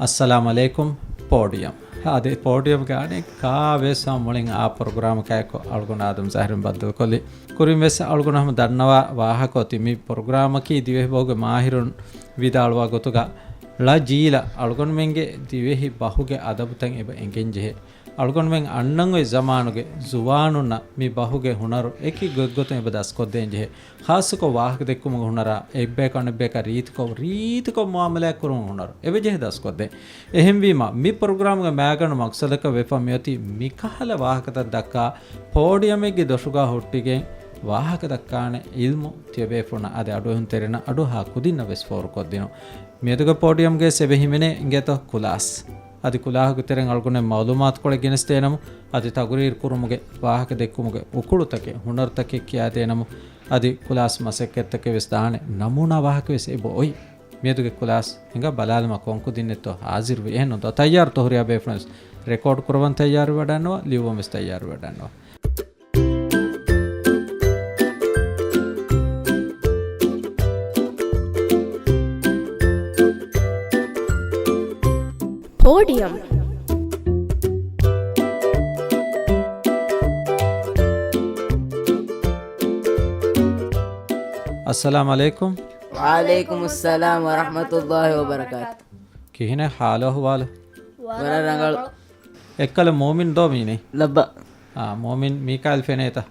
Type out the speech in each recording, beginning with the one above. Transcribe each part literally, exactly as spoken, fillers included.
އައްސަލާމު ޢަލައިކުމް. ޕޯޑިއަމް. އަދި ޕޯޑިއަމްގެ އަނެއްކާވެސް މުޅިން އާ ޕްރޮގްރާމަކާއެކު އަޅުގަނޑު އާދަމް ޒާހިރު ބައްދަލުކޮށްލި. ކުރިންވެސް އަޅުގަނޑު ހަމަ ދަންނަވާ ވާހަކަ އޮތީ މި ޕްރޮގްރާމަކީ ދިވެހި ބަހުގެ މާހިރުން ވިދާޅުވާ ގޮތުގަ ޅަ ޖީލަ އަޅުގަނޑުމެންގެ ދިވެހި ބަހުގެ އަދަބުތައް އެބަ އެނގެން ޖެހޭ. އަޅުގަނޑުމެން އަންނަން އޮތް ޒަމާނުގެ ޒުވާނުންނަށް މި ބަހުގެ ހުނަރު އެކި ގޮތްގޮތުން އެބަ ދަސްކޮށްދޭން ޖެހޭ. ޚާއްޞަކޮށް ވާހަކަ ދެއްކުމުގެ ހުނަރާ، އެއްބަޔަކު އަނެއްބަޔަކާ ރީތިކޮށް، ރީތިކޮށް މުއާމަލާތް ކުރުމުގެ ހުނަރު އެބަ ޖެހޭ ދަސްކޮށްދޭން. އެހެންވީމަ، މި ޕްރޮގްރާމްގެ މައިގަނޑު މަޤްޞަދަކަށް ވެފަ މިއޮތީ މިކަހަލަ ވާހަކަތައް ދައްކާ، ޕޯޑިއަމެއްގެ ދޮށުގަ ހުއްޓިގެން ވާހަކަ ދައްކާނެ އިލްމު ތިޔަބޭފުޅުންނަށް އަދި އަޑުއެހުންތެރިންނަށް އަޑުއަހާ ކުދިންނަށް ވެސް ފޯރުކޮށްދިނުން. މިއަދުގެ ޕޯޑިއަމްގެ އެއް އެބަ ހިމެނޭ އިނގޭތޯ ކުލާސް. އަދި ކުލާހުގެ ތެރެއިން އަޅުގަނޑު މައުލޫމާތުކޮޅެއް ގެނެސްދޭނަމު، އަދި ތަގުރީރު ކުރުމުގެ، ވާހަކަ ދެއްކުމުގެ އުކުޅުތަކެއް، ހުނަރުތަކެއް ކިޔާދޭނަމު، އަދި ކުލާސް މަސައްކަތްތަކެއް ވެސް ދާނެ ނަމޫނާ ވާހަކަ ވެސް އެބަ އޮތް. މިއަދުގެ ކުލާސް ހިނގާ ބަލާލަމާ ކޮން ކުދިންނެއްތޯ ހާޒިރުވި. އެހެންނު ދޯ؟ ތައްޔާރުތޯ ހުރިހާ ބޭފުޅުން ވެސް؟ ރެކޯޑް ކުރަވަން ތައްޔާރުވެވަޑަންނަވާ، ލިޔުއްވަން ވެސް ތައްޔާރުވެވަޑަންނަވާ. ޕޯޑިއަމް. އައްސަލާމު ޢަލައިކުމް. ވަޢަލައިކުމުއްސަލާމް ވަރަޙްމަތުﷲި ވަބަރަކާތު. ކިހިނެއް ޙާލު އަޙުވާލު؟ ވަރަށް ރަނގަޅު. އެއްކަލަ މޫމިން ދޯ މީނީ؟ ލައްބަ. އާ، މޫމިން މީކާއިލް ފެނޭތަ؟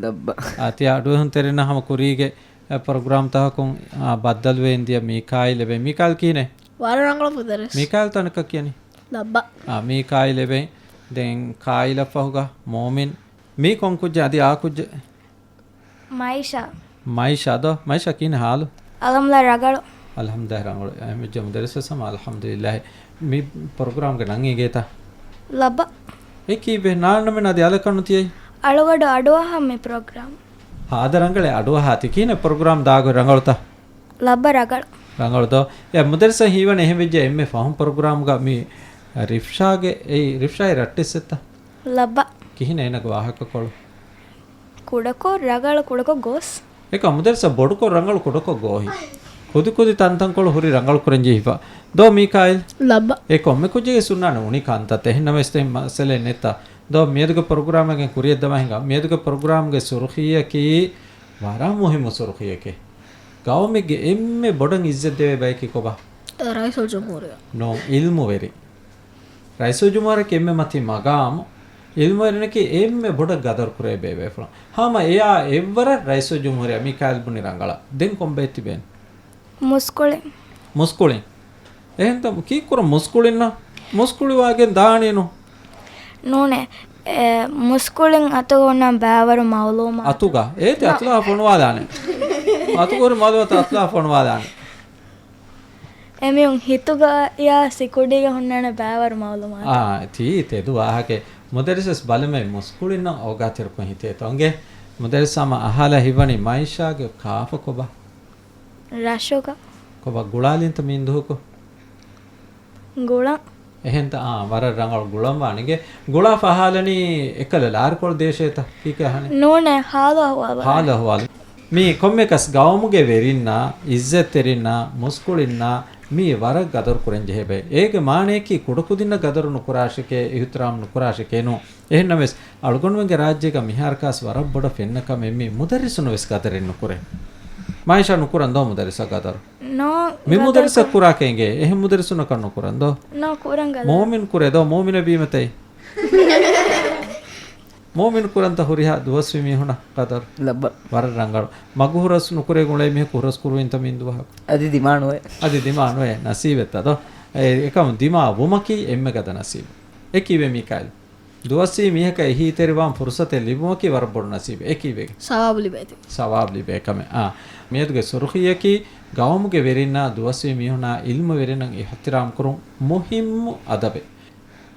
ލައްބަ. އާ، ތިޔަ އަޑުއެހުންތެރިންނަށް ހަމަ ކުރީގެ، އެ، ޕްރޮގްރާމް ތަކަކުން، އާ، ބައްދަލުވެ އިންދިޔަ މީކާއިލް އެބައި. މީކާއިލް ކިހިނެއް؟ ވަރަށް ރަނގަޅު މުދައްރިސް. މީކާއިލް ތަނަކަށް ކިޔަނީ؟ ލައްބަ. އާ، މީކާއިލް އެބައި. ދެން ކާއިލަށް ފަހުގަ މޫމިން. މީ ކޮން ކުއްޖެއް އަދި އާ ކުއްޖެއް؟ މައިޝާ. މައިޝާ ދޯ؟ މައިޝާ ކިހިނެއް ޙާލު؟ އަލްޙަމްދުލިއްލާހި ރަނގަޅު. އަލްޙަމްދުލިއްލާހި ރަނގަޅު. އެހެންވެއްޖެ މުދައްރިސް ވެސް ހަމަ އަލްޙަމްދުލިއްލާހި. މި ޕްރޮގްރާމްގެ ނަން އެނގޭތަ؟ ލައްބަ. އެ ކީއްވެ؟ ނާންނަމެން އަދި އަލަކަށް ނުތިޔައީ؟ އަޅުގަޑު އަޑުއަހަން މި ޕްރޮގްރާމް. ހާދަ ރަނގަޅޭ އަޑުއަހާ. ތި ކިހިނެއް ޕްރޮގްރާމް ދާގޮތް ރަނގަޅުތަ؟ ލައްބަ ރަނގަޅު. ރަނގަޅު ދޯ؟ އެ މުދައްރިސަށް ހީވަނީ އެހެންވެއްޖެ އެންމެ ފަހުން ޕްރޮގްރާމްގަ މި ރިފްޝާގެ އެއީ ރިފްޝާއި ރައްޓެއްސެއްތަ؟ ލައްބަ. ކިހިނެއް އޭނަގެ ވާހަކަކޮޅު؟ ކުޑަކޮށް ރަނގަޅު ކުޑަކޮށް ގޯސް. އެކަ މުދައްރިސަށް ބޮޑުކޮށް ރަނގަޅު ކުޑަކޮށް ގޯހި. ކުދި ކުދި ތަންތަންކޮޅު ހުރި ރަނގަޅު ކުރަން ޖެހިފަ. ދޯ މީކާއިލް؟ ލައްބަ. އެ ކޮންމެ ކުއްޖެއްގެ ސުންނާނެ އުނި ކަންތައް ތެހެން ނަމަވެސް ތެހެން މައްސަލައެއް ނެތްތަ؟ ދޯ މިއަދުގެ ޕްރޮގްރާމެއްގެ ކުރިއަށް ދަމާ ހިނގާ. މިއަދުގެ ޕްރޮގްރާމްގެ ސުރުޚީއަކީ ވަރަށް މުހިއްމު ސުރުޚީއެކޭ. ގައުމެއްގެ އެންމެ ބޮޑަށް އިއްޒަތް ދެވޭ ބަޔަކީ ކޮބާ؟ ރައީސުލްޖުމްހޫރިއްޔާ. ނޫން، އިލްމުވެރި. ރައީސުލްޖުމްހޫރިއްޔާގެ އެންމެ މަތީ މަގާމު، އިލްމުވެރިންނަކީ އެންމެ ބޮޑަށް ގަދަރު ކުރެވޭ ބޭފުޅުން. ހަމަ އެއާ އެއްވަރަށް ރައީސުލްޖުމްހޫރިއްޔާ މީކާއިލް ބުނި ރަނގަޅަށް. ދެން ކޮންބައެއް ތިބޭނެ؟ މުސްކުޅިން. މުސްކުޅިން. އެހެންތަ ކީއްކުރަން މުސްކުޅިންނަށް؟ މުސްކުޅިވާގެން ދާނީނު. ނޫނޭ، އެ، މުސްކުޅިން އަތުގަ އޮންނަ ބައިވަރު މައުލޫމާތު. އަތުގަ؟ އޭތި ނަ- އަތުލާ ފޮނުވާލާނެ. އަތުގަ ހުރި މައުލޫމާތު އަތުލާ ފޮނުވާލާނެ. އެމީހުން ހިތުގަ ޔާ ސިކުޑީގަ ހުންނާނެ ބައިވަރު މައުލޫމާތު. އާ، ތީ ތެދު ވާހަކަ. މުދައްރިސަސް ބަލަމޭ މުސްކުޅިންނަށް އޯގާތެރިކޮށް ހިތޭތޯ. އަނގޭ މުދައްރިސް ހަމަ އަހާލާ ހިތްވަނީ މައިޝާގެ ކާފަ ކޮބާ؟ ރަށުގަ. ކޮބާ ގުޅާލީންތަ މިއިން ދުހަކު؟ ގުޅަން. އެހެންތަ؟ އާ، ވަރަށް ރަނގަޅު ގުޅަން ވާނެގެ. ގުޅާފަ އަހާލަނީ އެކަލަ ލާރިކޮޅު ދޭށޭތަ؟ ކީކޭ އަހަނީ؟ ނޫނޭ، ހާލު އަހުވާލު. ހާލު އަހުވާލު. މީ ކޮންމެކަސް ގައުމުގެ ވެރިންނާ، އިއްޒަތްތެރިންނާ، މުސްކުޅިންނާ މީ ވަރަށް ގަދަރު ކުރަން ޖެހޭ ބައެއް. އޭގެ މާނަޔަކީ ކުޑަކުދިންނަށް ގަދަރު ނުކުރާށެކޭ، އިހުތިރާމް ނުކުރާށެކޭ ނޫން. އެހެންނަމަވެސް، އަޅުގަނޑުމެންގެ ރާއްޖޭގަ މިހާރު ކާސް ވަރަށް ބޮޑަށް ފެންނަ ކަމެއް މީ މުދައްރިސުން ވެސް ގަދަރެއް ނުކުރޭ. މާއިޝާ ނުކުރަން ދޯ މުދައްރިސަށް ގަދަރު؟ ނޯ، މި ގަދަރު މުދައްރިސަށް ކުރާކަށް އެނގޭ. އެހެން މުދައްރިސުންނަކަށް ނުކުރަން ދޯ؟ ނޯ، ކުރަން ގަދަރު. މޫމިން ކުރޭ ދޯ، މޫމިނެއް ވީމަތައް. މޫމިން ކުރަންތަ ހުރިހާ ދުވަސްވީ މީހުނަށް ގަދަރު؟ ލައްބަ. ވަރަށް ރަނގަޅު. މަގު ހުރަސް ނުކުރޭ ގުޅޭ މީހަކު ހުރަސް ކުރުވިންތަ މިއިން ދުވަހަކު؟ އަދި ދިމާނުވޭ. އަދި ދިމާނުވޭ. ނަސީބެއްތަ ދޯ؟ އެ، އެކަމު ދިމާ ވުމަކީ އެންމެ ގަދަ ނަސީބެއް. އެ ކީއްވެ މީކާއިލް؟ ދުވަސްވީ މީހަކަށް އެހީތެރިވާން ފުރުސަތެއް ލިބުމަކީ ވަރަށް ބޮޑު ނަސީބެއް. އެ ކީއްވެގެ؟ ސަވާބު ލިބޭތީ. ސަވާބު ލިބޭ ކަމެއް. އާ. މިއަދުގެ ސުރުޚީއަކީ ގައުމުގެ ވެރިންނާ ދުވަސްވީ މީހުނާ އިލްމުވެރިންނަށް އިޙްތިރާމް ކުރުން މުހިއްމު އަދަބެއް.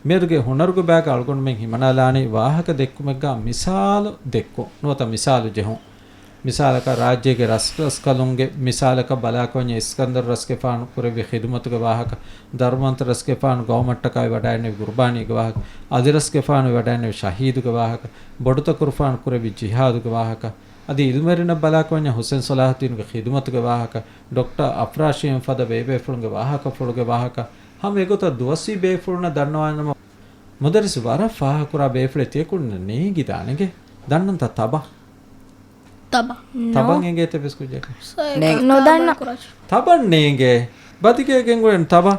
މިއަދުގެ ހުނަރުގެ ބައިގަ އަޅުގަނޑުމެން ހިމަނާލާނީ ވާހަކަ ދެއްކުމެއްގަ މިސާލު ދެއްކުން ނުވަތަ މިސާލު ޖެހުން. މިސާލަކަށް، ރާއްޖޭގެ ރަސްރަސްކަލުންގެ މިސާލަކަށް ބަލާކޮންޏެއް އިސްކަންދަރު ރަސްގެފާނު ކުރެއްވި ޚިދުމަތުގެ ވާހަކަ، ދަރުމަންތު ރަސްގެފާނު ގައުމަށްޓަކާއި ވަޑައިނެވި ގުރުބާނީގެ ވާހަކަ، އަލި ރަސްގެފާނު ވަޑައިނެވި ޝަހީދުގެ ވާހަކަ، ބޮޑުތަކުރުފާނު ކުރެއްވި ޖިހާދުގެ ވާހަކަ، އަދި އިލްމުވެރިންނަށް ބަލާކޮންޏެއް ހުސެން ޞަލާޙުއްދީނުގެ ޚިދުމަތުގެ ވާހަކަ، ޑޮކްޓަރ އަފްރާޝީމް ފަދަ ބޭބޭފުޅުންގެ ވާހަކަފުޅުގެ ވާހަކަ، ހަމަ އެގޮތަށް ދުވަސްވީ ބޭފުޅުންނަށް ދަންނަވާނަމަ، މުދައްރިސް ވަރަށް ފާހަގަކުރާ ބޭފުޅެއް ތިޔަކުންނަށް ނޭނގިދާނެ އިނގޭ. ދަންނަންތަ ތަބަ؟ ތަބަ. ނޯ. ތަބަން އެނގޭތަ ބިސްކުއްޖަކަށް؟ ނުދަންނަ. ތަބަން ނޭނގޭ. ބަދިގޭ ގެންގުޅެން ތަބަ.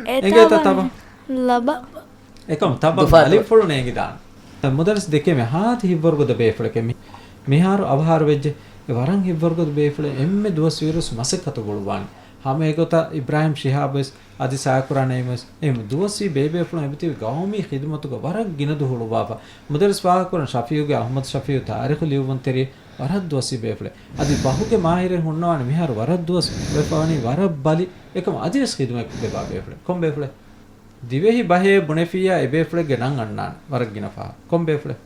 އެ އެނގޭތަ ތަބަ؟ ތަބަން. ލަބަ. އެކަމް ތަބަން ދުފާ އަލިފުޅު ނޭނގިދާނެ. މުދައްރިސް ދެކެމެ ހާދަ ހިތްވަރުގަދަ ބޭފުޅެކެ މި. މިހާރު އަވަހާރަ ވެއްޖެ. އެ ވަރަށް ހިތްވަރުގަދަ ބޭފުޅެއް އެންމެ ދުވަސް ވީރުސް މަސައްކަތު ގުޅުއްވާނެ. ހަމަ އެގޮތަށް އިބްރާހިމް ޝިހާބުވެސް އަދި ސާކުރާނައިމުވެސް އެހެން ދުވަސްވީ ބޭބޭފުޅުން އެބަތިބި ގައުމީ ޚިދުމަތުގަ ވަރަށް ގިނަ ދުވަހު ހުޅުވާފަ. މުދައްރިސް ފާހަގަކުރަން ޝަފީއުގެ އަޙްމަދު ޝަފީއު ތާރީޚު ލިޔުއްވުންތެރި ވަރަށް ދުވަސްވީ ބޭފުޅެއް. އަދި ބަހުގެ މާހިރެއް ހުންނަވާނެ މިހާރު ވަރަށް ދުވަސް ވެފަވަނީ ވަރަށް ބަލި އެކަމް އަދިވެސް ޚިދުމަތް ލިބާ ބޭފުޅެއް. ކޮން ބޭފުޅެއް؟ ދިވެހި ބަހޭ ބުނެފިއްޔާ އެބޭފުޅެއްގެ ނަން އަންނާނެ ވަރަށް ގިނަ ފަހަރު. ކޮން ބޭފުޅެއް؟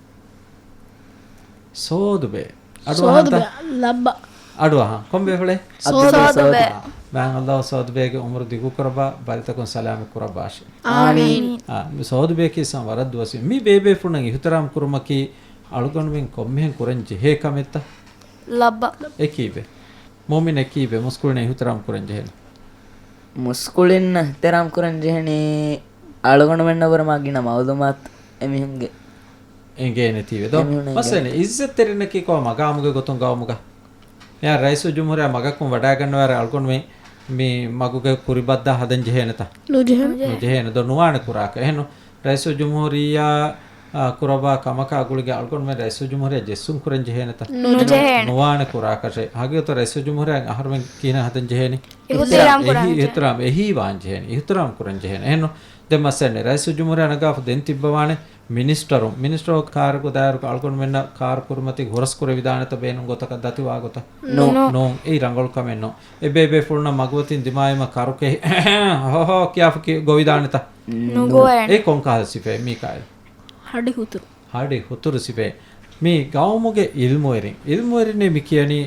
ސޯދުބޭ. އަޑުއަހަންތަ؟ ސޯދުބޭ. ލައްބަ. އަޑުއަހަން. ކޮން ބޭފުޅެއް؟ ސޯދުބޭ. ސޯދުބޭ. މާތް ﷲ ސޯދުބޭގެ އުމުރު ދިގުކުރައްވާ، ބަލިތަކުން ސަލާމަތް ކުރައްވާށި. އާމީން. އާ، މި ސޯދުބޭ ކީއްސަން ވަރަށް ދުވަސްވީ. މި ބޭބޭފުޅުންނަށް އިޙުތިރާމް ކުރުމަކީ އަޅުގަނޑުމެން ކޮންމެހެން ކުރަން ޖެހޭ ކަމެއްތަ؟ ލައްބަ. އެކީބެ. މުއުމިން އެކީބެ. މުސްކުޅިންނަށް އިޙުތިރާމް ކުރަން ޖެހޭނެ. މުސްކުޅިންނަށް އިޙްތިރާމް ކުރަން ޖެހެނީ އަޅުގަނޑުމެންނަށް ވުރެ މާ ގިނަ މަޢުލޫމާތު އެމީހުންގެ. އެނގޭނެތީވެ ދޯ؟ އެމީހުން އެނގޭނެ. މަސަލަން، އިއްޒަތްތެރިންނަކީ ކޮބާ މަގާމުގެ ގޮތުން ގައުމުގަ؟ މިހާރު ރައީސުލްޖުމްހޫރިއްޔާ މަގަކުން ވަޑައިގަންނަވާއިރު އަޅުގަނޑުމެން މި މަގުގެ ކުރިބައްދާ ހަދަން ޖެހޭނެތަ؟ ނުޖެހޭނެ. ނުޖެހޭނެ ދޯ؟ ނުވާނެ ކުރާކަށް. އެހެންނު ރައީސުލްޖުމްހޫރިއްޔާ، އާ، ކުރައްވާ ކަމަކާ ގުޅިގެން އަޅުގަނޑުމެން ރައީސުލްޖުމްހޫރިއްޔާ ޖެއްސުން ކުރަން ޖެހޭނެތަ؟ ނުޖެހޭނެ. ނުވާނެ ކުރާކަށެއް. ހަގީގަތު ރައީސުލްޖުމްހޫރިއްޔާ އަހަރުމެން ކިހިނެއް ހަދަން ޖެހޭނީ؟ އިޙުތިރާމް ކުރަން އެހީ، ޖެހޭ. އިޙުތިރާމް އެހީ ވާން ޖެހޭނީ. އިޙުތިރާމް ކުރަން ޖެހޭނީ. އެހެންނު ދެން މަސައްނެ ރައީސުލްޖުމްހޫރިއްޔާ ނަގާފަ ދެން ތިއްބަވާނެ މިނިސްޓަރު، މިނިސްޓަރު ކާރުގެ ދާއިރުގަ އަޅުގަނޑުމެންނަށް ކާރު ކުރިމަތި ހުރަސް ކުރެވިދާނެތަ ބޭނުން ގޮތަކަށް ދަތިވާ ގޮތަށް؟ ނޫން. ނޫން. އެއީ ރަނގަޅު ކަމެއް ނޫން. އެ ބޭބޭފުޅުންނަށް މަގުމަތިން ދިމާވީމަ ކާރު ކެހި ހޯ ހޯ ކިޔާފަ ކި-، ގޮވިދާނެތަ؟ ނުގޮވޭނެ. އެ ކޮން ކަހަލަ ސިފައެއް މީކާއިލް؟ ހަޑި ހުތުރު. ހަޑި ހުތުރު ސިފައެއް. މީ ގައުމުގެ އިލްމުވެރިން. އިލްމުވެރިންނޭ މި ކިޔަނީ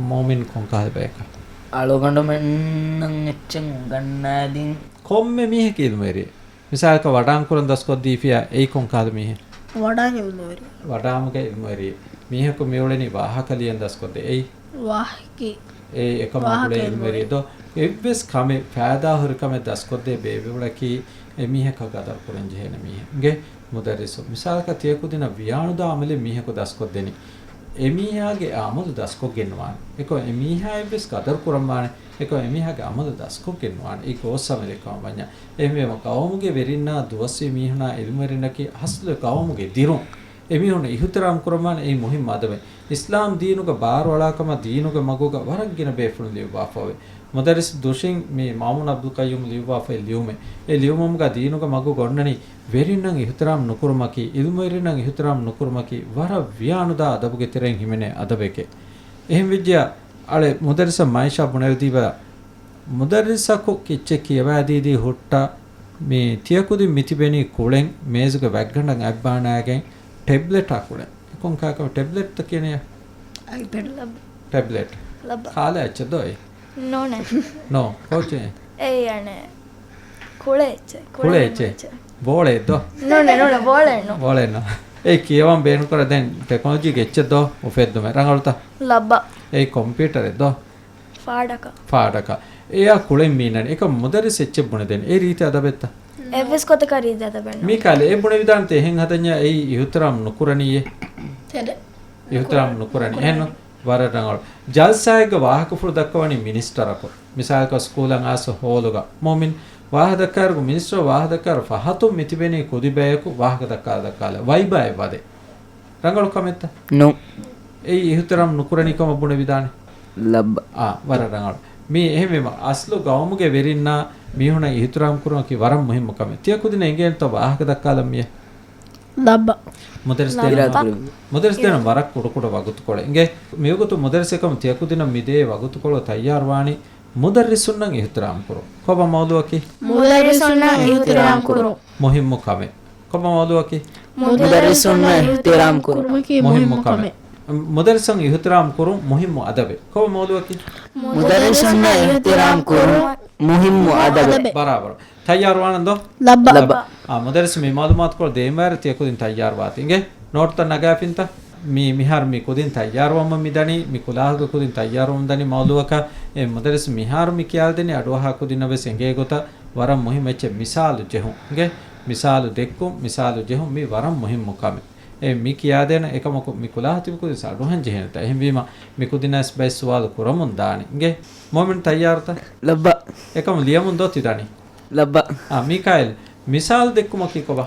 މުއުމިން ކޮން ކަހަލަ ބަޔަކަށް؟ އަޅުގަނޑުމެންނަށް އެއްޗެއް އުނގަންނާދިން. ކޮންމެ މީހެކޭ އިލްމުވެރިއެއް. މިސާލަކަށް ވަޑާން ކުރަން ދަސްކޮށްދީފިޔާ އެއީ ކޮން ކަހަލަ މީހެއް؟ ވަޑާން އިލްމުވެރި. ވަޑާމުގެ އިލްމުވެރި. މީހަކު މިއުޅެނީ ވާހަކަ ލިޔަން ދަސްކޮށްދޭ. އެއީ؟ ވާހަކަ. އެއީ އެކަމާ ވާހަކަ ގުޅޭ އިލްމުވެރި. އިލްމުވެރި ދޯ؟ އެއްވެސް ކަމެއް ފައިދާހުރި ކަމެއް ދަސްކޮށްދޭ ބޭބެއުޅަކީ އެމީހަކަށް ގަދަރު ކުރަން ޖެހޭނެ މީހެއް. އިނގޭ؟ މުދައްރިސު. މިސާލަކަށް ތިޔަކުދިނަށް ވިޔާނުދާ އަމަލެއް މީހަކު ދަސްކޮށްދެނީ. އެމީހާގެ އަމަލު ދަސްކޮށްގެންނުވާނެ. އެކަމް އެމީހާއަށްވެސް ގަދަރު ކުރަންވާނެ. އެކަމް އެމީހާގެ އަމަލު ދަސްކޮށްގެންނުވާނެ. އެއީ ގޯސް އަމަލެއް ކަމަށް ވަންޏާ. އެހެންވީމަ ގައުމުގެ ވެރިންނާ ދުވަސްވީ މީހުނާ އިލްމުވެރިންނަކީ އަސްލު ގައުމުގެ ދިރުން. އެމީހުން އިޙުތިރާމް ކުރަންވާނެ. އެއީ މުހިއްމު އަދަބެއް. އިސްލާމް ދީނުގަ ބާރުއަޅާ ކަމަށް ދީނުގެ މަގުގަ ވަރަށް ގިނަ ބޭފުޅުން ލިޔުއްވާފައެވެ. މުދައްރިސް ދުށިން މި މާމޫން އަބްދުލް ޤައްޔޫމް ލިޔުއްވާފައި ލިޔުމެއް. އެ ލިޔުމުގަ ދީނުގެ މަގުގަ އޮންނަނީ ވެރިންނަށް އިޙުތިރާމް ނުކުރުމަކީ، އިލްމުވެރިންނަށް އިޙުތިރާމް ނުކުރުމަކީ ވަރަށް ވިޔާނުދާ އަދަބުގެ ތެރެއިން ހިމެނޭ އަދަބެކޭ. އެހެންވެއްޖެޔާ، އަޅެ މުދައްރިސަށް މައިޝާ ބުނެވިދީބަލަ، މުދައްރިސަކު ކިއްޗެއް ކިޔަވައިދީދީ ހުއްޓަ، މި ތިޔަކުދިން މިތިބެނީ ކުޅެން މޭޒުގެ ވަތްގަނޑަށް އަތްބާނާގެން ޓެބްލެޓާ ކުޅެން. ކޮން ކާކަށް ޓެބްލެޓްތަ ކިޔަނީ؟ އައިޕެޑް. ލަބަ. ޓެބްލެޓް. ލަބަ. ކާލަ އެއްޗެއް ދޯ އެއީ؟ ނޯނެ. ނޯ. ކޯޗެއް؟ އެއީ އަނެއް ކުޅެ އެއްޗެއް. ކުޅެ ކުޅެ އެއްޗެއް. އެއްޗެއް. ބޯޅައެއް ދޯ؟ ނޯނެ، ނޯނެ، ބޯޅައެއް ނޫން. ބޯޅައެއް ނޫން. އެ ކިޔަވަން ބޭނުންކުރާ ދެން ޓެކްނޮލޮޖީގެ އެއްޗެއް ދޯ އުފެއްދުމެއް. ރަނގަޅުތަ؟ ލަބަ. އެއީ ކޮމްޕިއުޓަރެއް ދޯ؟ ފާޑަކަށް. ފާޑަކަށް. އެއާ ކުޅެން މީނަނީ. އެކަމް މުދައްރިސް އެއްޗެއް ބުނެދޭނެ. އެ ރީތި އަދަބެއްތަ؟ އެއްވެސް ގޮތަކަށް ރީތި އަދަބެއް ނޫން. މީކާލެ އެ ބުނެވިދާނެތަ އެހެން ހަދަންޏާ އެއީ އިޙުތިރާމް ނުކުރަނީއޭ؟ ތެދެއް. އިޙުތިރާމް ނުކުރަނީ. ނުކުރަނީ. އެހެންނު؟ ވަރަށް ރަނގަޅު. ޖަލްސާއެއްގަ ވާހަކަފުޅު ދައްކަވަނީ މިނިސްޓަރަކު. މިސާލަކަށް ސްކޫލަށް އާސް ހޯލުގަ. މުއުމިން ވާހަކަ ދައްކާއިރު މިނިސްޓަރު ވާހަކަ ދައްކާއިރު ފަހަތުން މިތިބެނީ ކުދި ބަޔަކު ވާހަކަ ދައްކާ ދައްކާލަ. ވައިބާއެއް ވަދެ. ރަނގަޅު ކަމެއްތަ؟ ނޫން. އެއީ އިޙުތިރާމް ނުކުރަނީ ކަމަށް ބުނެވިދާނެ. ލައްބަ. އާ، ވަރަށް ރަނގަޅު. މީ އެހެންވީމަ، އަސްލު ގައުމުގެ ވެރިންނާ މީހުނަށް އިޙުތިރާމް ކުރުމަކީ ވަރަށް މުހިއްމު ކަމެއް. ތިޔަ ކުދިންނަށް އެނގޭނެތޯ ވާހަކަ ދައްކާލަން މިޔަށް؟ ލައްބަ. މުދައްރިސް ދޭނަން ލައްބަ. ވަ-، މުދައްރިސް ދޭނަން ވަރަށް ކުޑަކުޑަ ވަގުތުކޮޅެއް. އިނގޭ، މިވަގުތު މުދައްރިސް އެކަމު ތިޔަ ކުދިންނަށް މިދޭ ވަގުތުކޮޅު ތައްޔާރުވާނީ މުދައްރިސުންނަށް އިޙުތިރާމް ކުރުން. ކޮބާ މައުޟޫއަކީ؟ މުދައްރިސުންނަށް އިޙުތިރާމް ކުރުން. މުހިއްމު ކަމެއް. ކޮބާ މައުޟޫއަކީ؟ މުދައްރިސުންނަށް އިޙުތިރާމް ކުރުން. މުހިއްމު ކަމެއް. މުދައްރިސުން އިޙުތިރާމް ކުރުން މުހިއްމު އަދަބެއް. ކޮބާ މައުޟޫއަކީ؟ މުދައްރިސުންނަށް އިޙުތިރާމް ކުރުން މުހިއްމު އަދަބެއް. ބަރާބަރު. ތައްޔާރުވާނަން ދޯ؟ ލައްބަ. ލައްބަ. އާ، މުދައްރިސު މި މަޢުލޫމާތުކޮޅު ދޭންވާއިރު ތިޔަ ކުދިން ތައްޔާރުވާތީ. އިނގޭ، ނޯޓުތައް ނަގާފިންތަ؟ މި މިހާރު މި ކުދިން ތައްޔާރުވަމުން މި ދަނީ، މި ކުލާހުގެ ކުދިން ތައްޔާރުވަމުން ދަނީ މައުޟޫއަކަށް. އެ މުދައްރިސު މިހާރު މި ކިޔާލަދެނީ އަޑުއަހާ ކުދިންނަށް ވެސް އެނގޭ ގޮތަށް ވަރަށް މުހިއްމު އެއްޗެއް މިސާލު ޖެހުން. އިނގޭ؟ މިސާލު ދެއްކުން، މިސާލު ޖެހުން މީ ވަރަށް މުހިއްމު ކަމެއް. އެ މި ކިޔާދޭނަ އެކަމަކު މި ކުލާހަތި ކުދިން އަޑުއަހަން ޖެހޭނެތާ. އެހެންވީމަ މި ކުދިންނަށް ވެސް ބައެއް ސުވާލު ކުރަމުން ދާނެ. އިނގޭ؟ މުއުމިން ތައްޔާރުތަ؟ ލައްބަ. އެކަމު ލިޔަމުން ދޯ ތި ދަނީ؟ ލައްބަ. އާ، މީކާއިލް، މިސާލު ދެއްކުމަކީ ކޮބާ؟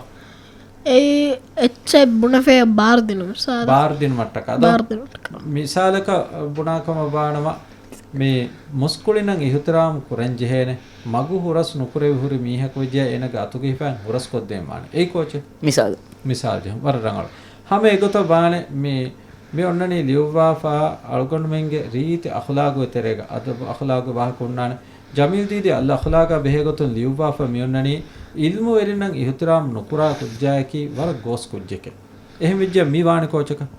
އެއީ އެއްޗެއް ބުނެފައި ބާރު ދިނުން މިސާލަށް. ބާރު ދިނުމަށްޓަކާ ދޯ؟ ބާރު ދިނުމަށްޓަކާ. މިސާލަކަށް ބުނާ ކަމަށް ވާނަމަ، މި މުސްކުޅިންނަށް އިހުތިރާމް ކުރަން ޖެހޭނެ، މަގު ހުރަސް ނުކުރެވި ހުރި މީހަކު ވެއްޖެއްޔާ އޭނަގެ އަތުގެ ހިފައިން ހުރަސް ކޮށްދޭން ވާނެ. އެއީ ކޯޗެއް؟ މިސާލު. މިސާލު ޖެހުން. ވަރަށް ރަނގަޅު. ހަމަ އެގޮތަށް ވާނެ، މި، މި އޮންނަނީ ލިޔުއްވާފަ އަޅުގަނޑުމެންގެ ރީތި އަޚުލާގުގެ ތެރޭގަ، އަދަބު އަޚުލާގުގެ ވާހަކަ ހުންނާނެ. ޖަމީލް ދީދީ އަލްއަޚުލާގާ ބެހޭގޮތުން ލިޔުއްވާފަ މިއޮންނަނީ، އިލްމުވެރިންނަށް އިހުތިރާމް ނުކުރާ ކުއްޖާއަކީ ވަރަށް ގޯސް ކުއްޖެކޭ. އެހެން ވެއްޖެއްޔާ މި ވާނެ ކޯޗަކަށް؟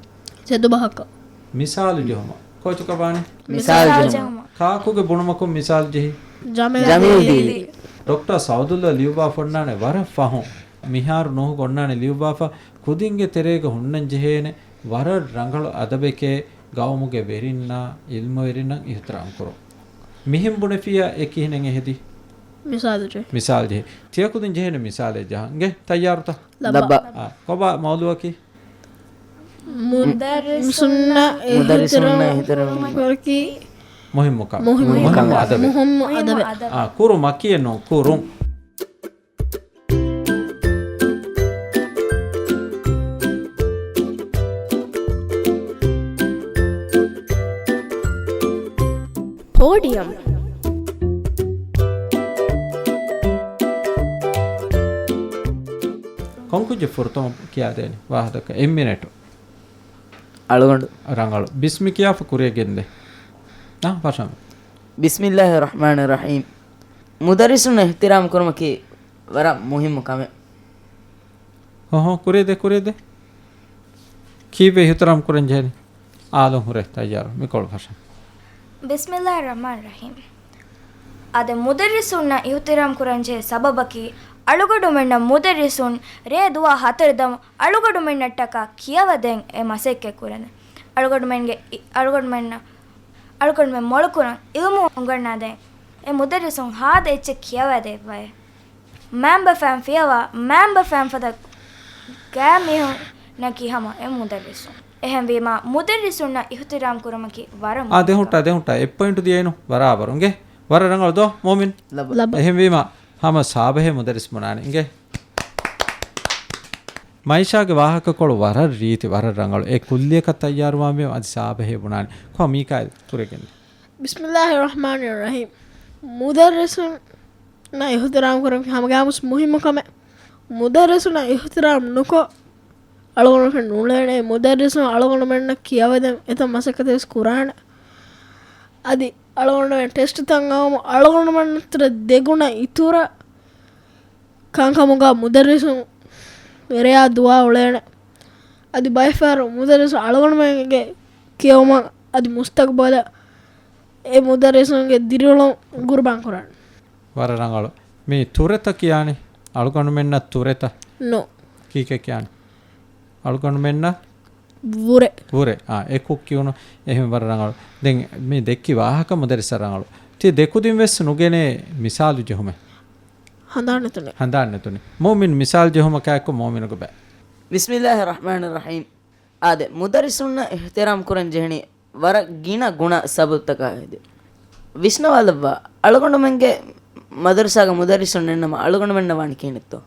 ތެދު ބަހަކަށް. މިސާލު ޖެހުމަށް. ކޯޗަކަށް ވާނެ؟ މިސާލު މިސާލު ޖެހުމަށް. ޖެހުމަށް. ކާކުގެ ބުނުމަކުން މިސާލު ޖެހި؟ ޖަމީލް ޖަމީލް ދީދީ. ދީދީ. ޑޮކްޓަރ ސައުދުއްލާ ލިޔުއްވާފަ އޮންނާނެ ވަރަށް ފަހުން. މިހާރު ނޫހުގަ އޮންނާނެ ލިޔުއްވާފަ، ކުދިންގެ ތެރޭގަ ހުންނަން ޖެހޭނެ ވަރަށް ރަނގަޅު އަދަބެކޭ، ގައުމުގެ ވެރިންނާ، އިލްމުވެރިންނަށް އިހުތިރާމް ކުރުން. މިހެން ބުނެފިއްޔާ އެ ކިހިނެއް އެހެދީ؟ މިސާލު ޖެހި. މިސާލު ޖެހި. ތިޔަ ކުދިން ޖެހޭނެ މިސާލެއް ޖަހަން. އިނގޭ؟ ތައްޔާރުތަ؟ ލައްބަ. ލައްބަ. އާ، ކޮބާ މައުޟޫއަކީ؟ މުދައްރިސުންނަށް މުދައްރިސުންނަށް އިހުތިރާމް އިހުތިރާމް ކުރުމަކީ މުހިއްމު ކަމެއް. މުހިއްމު މުހިއްމު ކަމެއް. އަދަބެއް. މުހިއްމު އަދަބެއް. އާ، ކުރުމަކީ ނޫން، ކުރުން. ޕޯޑިއަމް. ކޮންކުއްޖެއް ފުރަތަމަ ކިޔާދޭނީ ވާހަކަ؟ އެއް މިނެޓު. އަޅުގަނޑު. ރަނގަޅު. ބިސްމި ކިޔާފަ ކުރިއަށް ގެންދޭ. ނާ، ފަށަމެ. بسم الله الرحمن الرحيم. މުދައްރިސުންނަށް އިހުތިރާމް ކުރުމަކީ ވަރަށް މުހިއްމު ކަމެއް. ހޮހޮ، ކުރިއަށް ދޭ، ކުރިއަށް ދޭ. ކީއްވެ އިހުތިރާމް ކުރަން ޖެހެނީ؟ އާލުން ހުރޭ ތައްޔާރު. މިކޮޅު ފަށަން. بسم الله الرحمن الرحيم. އާދެ، މުދައްރިސުންނަށް އިހުތިރާމް ކުރަން ޖެހޭ ސަބަބަކީ، އަޅުގަނޑުމެންނަށް މުދައްރިސުން ރޭ ދުވާ ހަތަރު ދަމު އަޅުގަނޑުމެންނަށްޓަކާ ކިޔަވަދޭން އެ މަސައްކަތް ކުރަން. އަޅުގަނޑުމެންގެ، އަޅުގަނޑުމެންނަށް، އަޅުގަނޑުމެން މޮޅުކުރަން އިލްމު އުނގަންނާދޭން. އެ މުދައްރިސުން ހާދަ އެއްޗެއް ކިޔަވަދެއްވައޭ. މައިންބަފައިން ފިޔަވާ، މައިންބަފައިން ފަދަ ގާތްމީހުންނަކީ ހަމަ އެ މުދައްރިސުން. އެހެންވީމާ، މުދައްރިސުންނަށް އިހުތިރާމް ކުރުމަކީ ވަރަށް އާ، މުހިންމު ދެހުންޓާ، ކަމެއް. ދެހުންޓާ، ދެހުންޓާ. އެއް ޕޮއިންޓު ދިޔައިނު ބަރާބަރު. އިނގޭ؟ ވަރަށް ރަނގަޅު ދޯ، މުއުމިން؟ ލައްބަ. ލައްބަ. އެހެންވީމާ، ހަމަ ސާބަހޭ މުދައްރިސް ބުނާނެ. އިނގޭ؟ މައިޝާގެ ވާހަކަކޮޅު ވަރަށް ރީތި، ވަރަށް ރަނގަޅު. އެ ކުއްލިއަކަށް ތައްޔާރުވާންވީމަ އަދި ސާބަހޭ ބުނާނެ. ކޮ މީކާއިލް ކުރެގެން. بسم الله الرحمن الرحيم. މުދައްރިސުންނަށް އިހުތިރާމް ކުރުމަކީ ހަމަގާމުސް މުހިއްމު ކަމެއް. މުދައްރިސުންނަށް އިހުތިރާމް ނުކޮށް، އަޅުގަނޑުމެން ނޫޅޭނެ. މުދައްރިސުން އަޅުގަނޑުމެންނަށް ކިޔަވަދޭން އެތައް މަސައްކަތެއް ވެސް ކުރާނެ. އަދި އަޅުގަނޑުމެން ޓެސްޓުތައް އައުމު އަޅުގަނޑުމެންނަށް ދެގުނަ އިތުރަށް ކަންކަމުގަ މުދައްރިސުން ރެޔާ ދުވާ އުޅޭނެ. އަދި ބައެއްފަހަރު މުދައްރިސުން އަޅުގަނޑުމެންގެ ކިޔެވުމަށް އަދި މުސްތަގްބަލަށް އެ މުދައްރިސުންގެ ދިރިއުޅުން ގުރުބާން ކުރާނެ. ވަރަށް ރަނގަޅު. މި ތުރެތަ ކިޔާނީ؟ އަޅުގަނޑުމެންނަށް ތުރެތަ؟ ނޯ. ކީކޭ ކިޔާނީ؟ އަޅުގަނޑުމެންނަށް ވުރެ. ވުރެ. އާ، އެކު ކިޔުނު. އެހެން ވަރަށް ރަނގަޅު. ދެން މި ދެއްކި ވާހަކަ މުދައްރިސަށް ރަނގަޅު. ތި ދެކުދިން ވެސް ނުގެނޭ މިސާލު ޖެހުމެއް. ހަނދާން ނެތުނެ. ހަނދާން ނެތުނި. މުއުމިން މިސާލު ޖެހުމަކާއެކު މުއުމިނުގެ ބައި. بسم الله الرحمن الرحيم. އާދެ، މުދައްރިސުންނަށް އިހުތިރާމް ކުރަން ޖެހެނީ ވަރަށް ގިނަ ގުނަ ސަބަބުތަކާ ހެދި. ވިސްނަވާލައްވާ، އަޅުގަނޑުމެންގެ މަދަރުސާގެ މުދައްރިސުން ނެންނަމަ އަޅުގަނޑުމެންނަށް ވާނީ ކިހިނެއްތޯ؟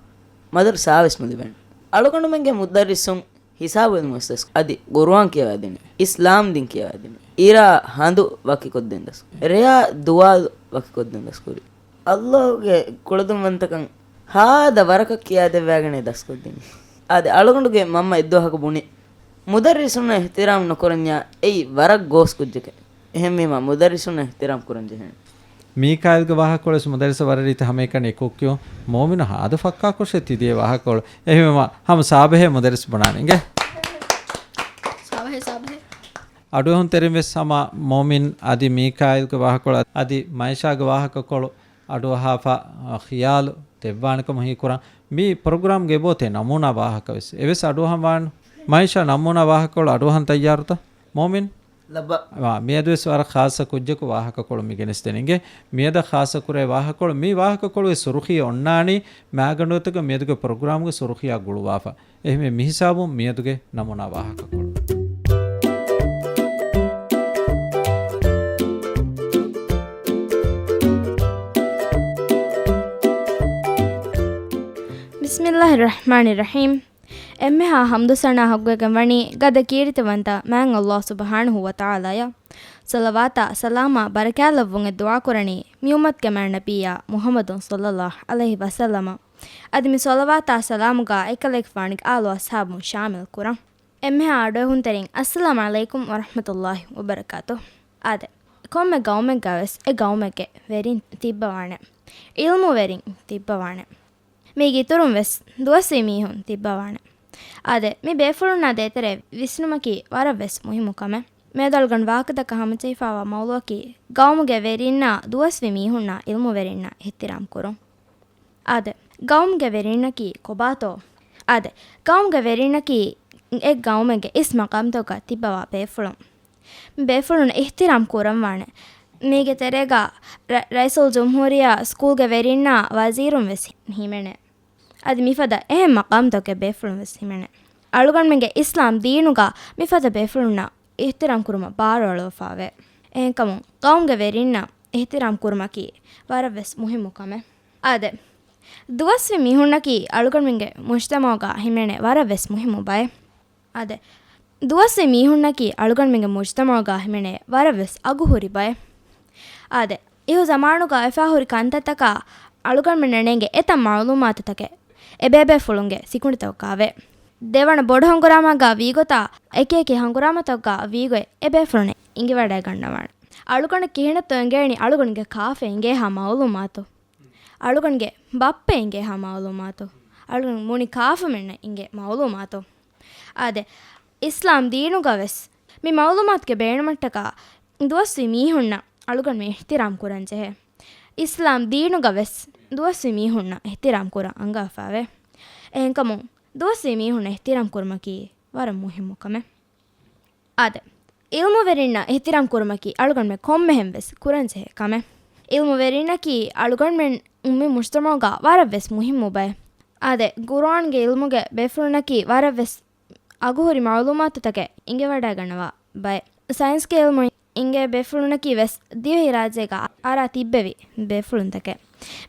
މަދަރުސާ ވެސް ނުލިބޭނެ. އަޅުގަނޑުމެންގެ މުދައްރިސުން ހިސާބު އިލްމުވެސް ދަސް، އަދި ގުރުއާން ކިޔަވައިދިނު، އިސްލާމް ދީން ކިޔަވައިދިނު، އިރާ ހަނދު ވަކިކޮށްދޭން ދަސް، ރެޔާ ދުވާލު ވަކިކޮށްދޭން ދަސްކުރި. އައްލާހުގެ ކުޅަދުންވަންތަކަން ހާދަ ވަރަކަށް ކިޔާދެއްވާގެނޭ ދަސްކޮށްދިނީ. އާދެ، އަޅުގަނޑުގެ މަންމަ އެއްދުވަހަކު ބުނި، މުދައްރިސުންނަށް އިހްތިރާމް ނުކުރަންޏާ އެއީ ވަރަށް ގޯސް ކުއްޖެކޭ. އެހެންވީމާ، މުދައްރިސުންނަށް އިހްތިރާމް ކުރަން ޖެހޭނެ. މީކާއިލްގެ ވާހަކަކޮޅުވެސް މުދައްރިސަށް ވަރަށް ރީތި ހަމައެކަނި އެކު ކިޔުން. މުއުމިނު ހާދަ ފައްކާކޮށޭ ތި ދިޔަ ވާހަކަކޮޅު. އެހެންވީމާ، ހަމަ ސާބަހޭ މުދައްރިސް ބުނާނެ. އިނގޭ؟ ސާބަހޭ، ސާބަހޭ. އަޑުއެހުންތެރިން ވެސް ހަމަ މުއުމިން އަދި މީކާއިލްގެ ވާހަކަކޮޅު އަދި މައިޝާގެ ވާހަކަކޮޅު އަޑުއަހާފަ، އަ، ޚިޔާލު ދެއްވާނެކަމަށް ހީކުރަން. މި ޕްރޮގްރާމްގެ އެބައޮތޭ ނަމޫނާ ވާހަކަ ވެސް. އެވެސް އަޑުއަހަން ވާން. މައިޝާ، ނަމޫނާ ވާހަކަކޮޅު އަޑުއަހަން ތައްޔާރުތަ؟ މުއުމިން؟ ލައްބަ. ވާ، މިއަދުވެސް ވަރަށް ޚާއްޞަ ކުއްޖަކު ވާހަކަކޮޅު މި ގެނެސްދެނީ. މިއަދަށް ޚާއްޞަކުރޭ ވާހަކަކޮޅު، މި ވާހަކަކޮޅުގެ ސުރުޚީ އޮންނާނީ މާގަނޑުވަތުގެ މިއަދުގެ ޕްރޮގްރާމުގެ ސުރުޚީއާ ގުޅުވާފަ. އެހެންވެ، މިހިސާބުން މިއަދުގެ ނަމޫނާ ވާހަކަކޮޅު. ބިސްމިއްލާހި ރަޙްމާނި ރަޙީމް. އެންމެހާ ޙަމްދު ސަނާ ޙައްޤުވެގެން ވަނީ ގަދަ ކީރިތިވަންތަ މާތް ﷲ ސުބްޙާނަހޫ ވަތަޢާލާއަށް. ޞަލަވާތާ ސަލާމާ ބަރަކާތްލައްވުން ދުޢާ ކުރަނީ މި އުއްމަތުގެ މާތް ނަބިއްޔާ މުޙައްމަދު ޞައްލައްލާހު ޢަލައިހި ވަސައްލަމަށް. އަދި މި ޞަލަވާތާ ސަލާމުގަ އެކަލޭގެފާނުގެ އާލު އަޞްޙާބުން ޝާމިލް ކުރަން. އެންމެހާ އަޑުއެހުންތެރިން، އައްސަލާމު ޢަލައިކުމް ވަރަޙްމަތުﷲި ވަބަރަކާތުހު. އާދެ، ކޮންމެ ގައުމެއްގަވެސް އެ ގައުމެއްގެ ވެރިން ތިއްބަވާނެ. ޢިލްމުވެރިން ތިއްބަވާނެ. މީގެ އިތުރުން ވެސް ދުވަސްވީ މީހުން ތިއްބަވާނެ. އާދެ، މި ބޭފުޅުންނާ ދޭތެރޭ ވިސްނުމަކީ ވަރަށް ވެސް މުހިއްމު ކަމެއް. މިއަދު އަޅުގަނޑު ވާހަކަދައްކަން ހަމަޖެހިފައިވާ މައުޟޫޢަކީ ގައުމުގެ ވެރިންނާ ދުވަސްވީ މީހުންނާ ޢިލްމުވެރިންނާ އިޙްތިރާމް ކުރުން. އާދެ، ގައުމުގެ ވެރިންނަކީ ކޮބާތޯ؟ އާދެ، ގައުމުގެ ވެރިންނަކީ އެ ގައުމެއްގެ އިސް މަޤާމްތަކުގަ ތިއްބަވާ ބޭފުޅުން. މި ބޭފުޅުން އިޙްތިރާމް ކުރަންވާނެ. މީގެ ތެރޭގަ ރަ-، ރައީސުލްޖުމްހޫރިއްޔާ، ސްކޫލްގެ ވެރިންނާ، ވަޒީރުން ވެސް ހިމެނޭ. އަދި މިފަދަ އެހެން މަޤާމްތަކުގެ ބޭފުޅުން ވެސް ހިމެނޭ. އަޅުގަނޑުމެންގެ އިސްލާމް ދީނުގަ މިފަދަ ބޭފުޅުންނަށް އިޙްތިރާމް ކުރުމަށް ބާރުއަޅުވަފާވޭ. އެހެންކަމުން ގައުމުގެ ވެރިންނަށް އިޙްތިރާމް ކުރުމަކީ ވަރަށް ވެސް މުހިއްމު ކަމެއް. އާދެ، ދުވަސްވީ މީހުންނަކީ އަޅުގަނޑުމެންގެ މުޖްތަމަޢުގަ ހިމެނޭ ވަރަށް ވެސް މުހިއްމު ބައެއް. އާދެ، ދުވަސްވީ މީހުންނަކީ އަޅުގަނޑުމެންގެ މުޖްތަމަޢުގަ ހިމެނޭ ވަރަށް ވެސް އަގުހުރި ބައެއް. އާދެ، އިހު ޒަމާނުގަ އެފާހުރި ކަންތައްތަކާ އަޅުގަނޑުމެންނަށް ނޭނގޭ އެތައް މަޢުލޫމާތުތަކެއް އެބޭބޭފުޅުންގެ ސިކުނޑިތަކުގައެވެ. ދެވަނަ ބޮޑު ހަނގުރާމައިގަ ވީގޮތާ އެކި އެކި ހަނގުރާމަތަކުގަ ވީގޮތް އެބޭފުޅުންނަށް އިނގިވަޑައިގަންނަވާނެ. އަޅުގަނޑަށް ކިހިނެއްތޯ އެނގޭނީ އަޅުގަނޑުގެ ކާފަ އެނގޭހާ މަޢުލޫމާތު؟ އަޅުގަނޑުގެ ބައްޕަ އެނގޭހާ މަޢުލޫމާތު؟ އަޅުގަނޑު މުނި ކާފަމެންނަށް އެނގޭ މަޢުލޫމާތު؟ އާދެ، އިސްލާމް ދީނުގަވެސް މި މަޢުލޫމާތުގެ ބޭނުމަށްޓަކާ ދުވަސްވީ މީހުންނަށް އަޅުގަނޑުމެން އިޙްތިރާމް ކުރަން ޖެހޭ. އިސްލާމް ދީނުގަވެސް ދުވަސްވީ މީހުންނަށް އިޙްތިރާމް ކުރަން އަންގާފައިވޭ. އެހެންކަމުން ދުވަސްވީ މީހުންނަށް އިޙްތިރާމް ކުރުމަކީ ވަރަށް މުހިއްމު ކަމެއް. އާދެ، ޢިލްމުވެރިންނަށް އިޙްތިރާމް ކުރުމަކީ އަޅުގަނޑުމެން ކޮންމެހެން ވެސް ކުރަން ޖެހޭ ކަމެއް. ޢިލްމުވެރިންނަކީ އަޅުގަނޑުމެން މި މުޖްތަމަޢުގަ ވަރަށް ވެސް މުހިއްމު ބައެއް. އާދެ، ޤުރުއާންގެ ޢިލްމުގެ ބޭފުޅުންނަކީ ވަރަށް ވެސް އަގުހުރި މަޢުލޫމާތުތަކެއް އިނގިވަޑައިގަންނަވާ ބައެއް. ސައިންސްގެ ޢިލްމު އިނގޭ ބޭފުޅުންނަކީ ވެސް ދިވެހިރާއްޖޭގަ އަރާ ތިއްބެވި ބޭފުޅުންތަކެއް.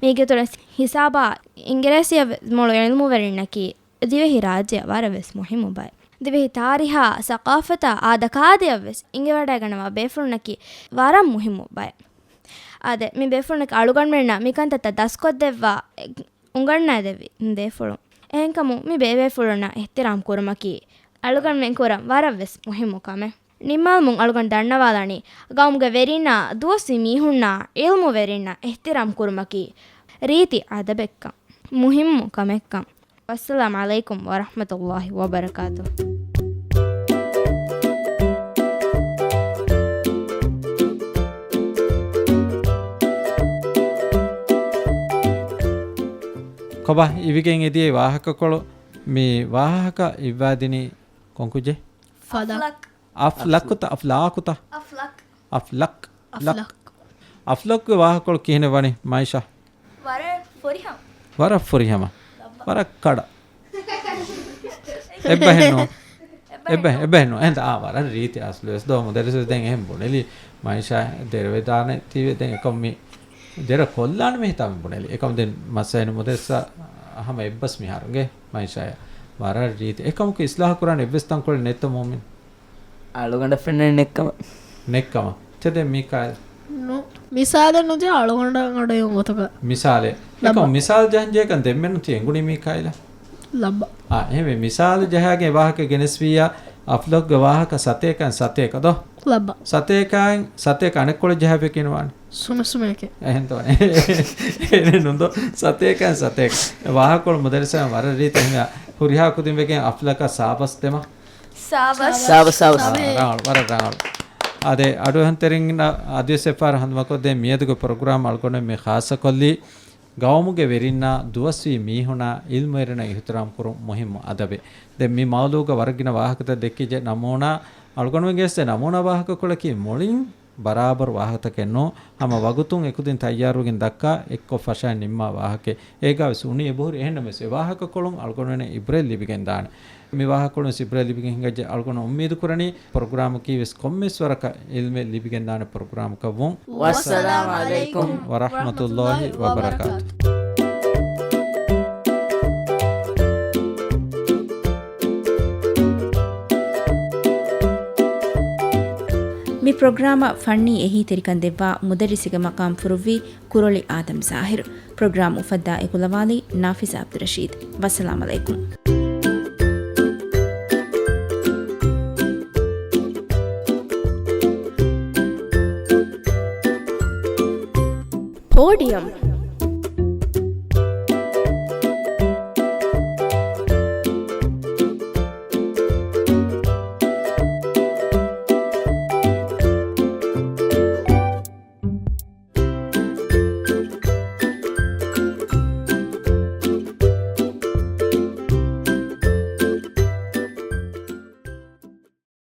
މީގެ އިތުރަށް ހިސާބާ އިނގިރޭސިއަށް މޮޅު ޢިލްމުވެރިންނަކީ ދިވެހިރާއްޖެއަށް ވަރަށް ވެސް މުހިއްމު ބައެއް. ދިވެހި ތާރީހާ، ސަޤާފަތާ، އާދަކާދަޔަށް ވެސް އިނގިވަޑައިގަންނަވާ ބޭފުޅުންނަކީ ވަރަށް މުހިއްމު ބައެއް. އާދެ، މި ބޭފުޅުންނަކީ އަޅުގަނޑުމެންނަށް މިކަންތައްތައް ދަސްކޮށްދެއްވާ، އުނގަންނައިދެއްވި ބޭފުޅުން. އެހެންކަމުން މި ބޭބޭފުޅުންނަށް އިޙްތިރާމް ކުރުމަކީ އަޅުގަނޑުމެން ކުރަން ވަރަށް ވެސް މުހިއްމު ކަމެއް. ނިންމާލުމުން އަޅުގަނޑު ދަންނަވާލާނީ، ގައުމުގެ ވެރިންނާ، ދުވަސްވީ މީހުންނާ، ޢިލްމުވެރިންނަށް އިޙްތިރާމް ކުރުމަކީ ރީތި އަދަބެއްކަން، މުހިއްމު ކަމެއްކަން. ވައްސަލާމް ޢަލައިކުމް ވަރަޙްމަތުﷲި ވަބަރަކާތުހު. ކޮބާ އިވިގެން އެދިޔައީ ވާހަކަކޮޅު؟ މި ވާހަކަ އިއްވާދިނީ ކޮން ކުއްޖެއް؟ ފަލަކް. އަފްލަކުތަ، އަފްލާކުތަ؟ އަފްލަކް. އަފްލަކް. އަފްލަކް. އަފްލަކްގެ ވާހަކަކޮޅު ކިހިނެއް ވަނީ، މައިޝާ؟ ވަރަށް ފުރިހަމަ. ވަރަށް ފުރިހަމަ. ވަރަށް ކަޑަ. އެއްބަހެއް ނޫން. އެއްބަހެއް، އެއްބަހެއް ނޫން. އެހެން އާ، ވަރަށް ރީތި އަސްލުވެސް ދޯ މުދައްރިސު ދެން އެހެން ބުނެލި. މައިޝާ ދެރަވެދާނެ ތީވެ ދެން އެކަމް މި ދެރަ ކޮށްލާނެ މި ހިތާ މި ބުނެލި. އެކަމް ދެން މައްސައިން މުދައްރިސަށް ހަމަ އެއްބަސް މިހާރުގެ މައިޝާޔަށް ވަރަށް ރީތި. އެކަމަކު އިސްލާހު ކުރާނެ އެއްވެސް ތަންކޮޅެއް ނެތްތަ މުއުމިން؟ އަޅުގަނޑަށް ފެންނަނީ ނެއްކަމަށް. ނެއްކަމަށް. ތެދެއް މީކާއިލް. ނޫ. މިސާލެއް ނުދިޔަ އަޅުގަނޑަށް އަޑުއިވުން ގޮތަކަށް. މިސާލެއް. ލައްބަ. އެކަމަ މިސާލް ޖަހަން ޖެހޭކަން ދެންމެންނު ތި އެނގުނީ މީކާއިލަށް. ލައްބަ. އާ، އެހެންވެ މިސާލް ޖަހާގެން ވާހަކަ ގެނެސްވިއްޔާ އަފްލަކްގެ ވާހަކަ ސަތޭކައިން ސަތޭކަ ދޯ؟ ލައްބަ. ސަތޭކައިން ސަތޭކަ އަނެއްކޮޅެއް ޖަހާފި ކިނުވާނެ. ސުމެ ސުމެކެ. އެހެންތޯ؟ ނުންދޯ. ސަތޭކައިން ސަތޭކަ. ވާހަކަކޮޅު މުދައްރިސާ ވަރަށް ރީތި ހިނގާ ހުރިހާ ކުދިން ވެގެން އަފްލަކަށް ސާބަސް ދެމަ. ސާބަސް. ސާބަސް، ސާބަސް. އާ، ރަނގަޅު، ވަރަށް ރަނގަޅު. އާދެ، އަޑުއެހުންތެރިންނަށް އަދިވެސް އެއްފަހަރު ހަނދުމަކޮށްދޭ މިއަދުގެ ޕްރޮގްރާމް އަޅުގަނޑު މި ޚާއްޞަކޮށްލީ، ގައުމުގެ ވެރިންނާ ދުވަސްވީ މީހުނާ ޢިލްމުވެރިންނަށް އިޙްތިރާމް ކުރުން މުހިއްމު އަދަބެއް. ދެން މި މައުޟޫގަ ވަރަށް ގިނަ ވާހަކަތައް ދެއްކިއްޖެ ނަމޫނާ، އަޅުގަނޑުމެންގެ އެއް ނަމޫނާ ވާހަކަކޮޅަކީ މުޅިން ބަރާބަރު ވާހަކަތަކެއް ނޫން، ހަމަ ވަގުތުން އެކުދިން ތައްޔާރުވެގެން ދައްކާ އެއްކޮށް ފަށައިން ނިންމާ ވާހަކައެއް. އޭގާވެސް އުނި އެބަހުރި. އެހެންނަމަވެސް އެ ވާހަކަކޮޅުން އަޅުގަނޑުމެންނަށް އިބްރަތް ލިބިގެން ދާނެ. މި ވާހަކަކޮޅުން ވެސް އިބްރަތް ލިބިގެން ހިނގައްޖެ. އަޅުގަނޑު އުއްމީދު ކުރަނީ ޕްރޮގްރާމަކީ ވެސް ކޮންމެސް ވަރަކަށް އިލްމެއް ލިބިގެން ދާނެ ޕްރޮގްރާމަކަށް ވުން. ވައްސަލާމް ޢަލައިކުމް ވަރަޙްމަތުﷲ ވަބަރަކާތު. މި ޕްރޮގްރާމަށް ފަންނީ އެހީތެރިކަން ދެއްވާ މުދައްރިސްގެ މަޤާމް ފުރުއްވީ ކުރޮޅި އާދަމް ޒާހިރު. ޕްރޮގްރާމް އުފައްދާ އެކުލަވާލީ ނާފިޒާ ޢަބްދުއްރަޝީދު. ވައްސަލާމް ޢަލައިކުމް. ޕޯޑިއަމް.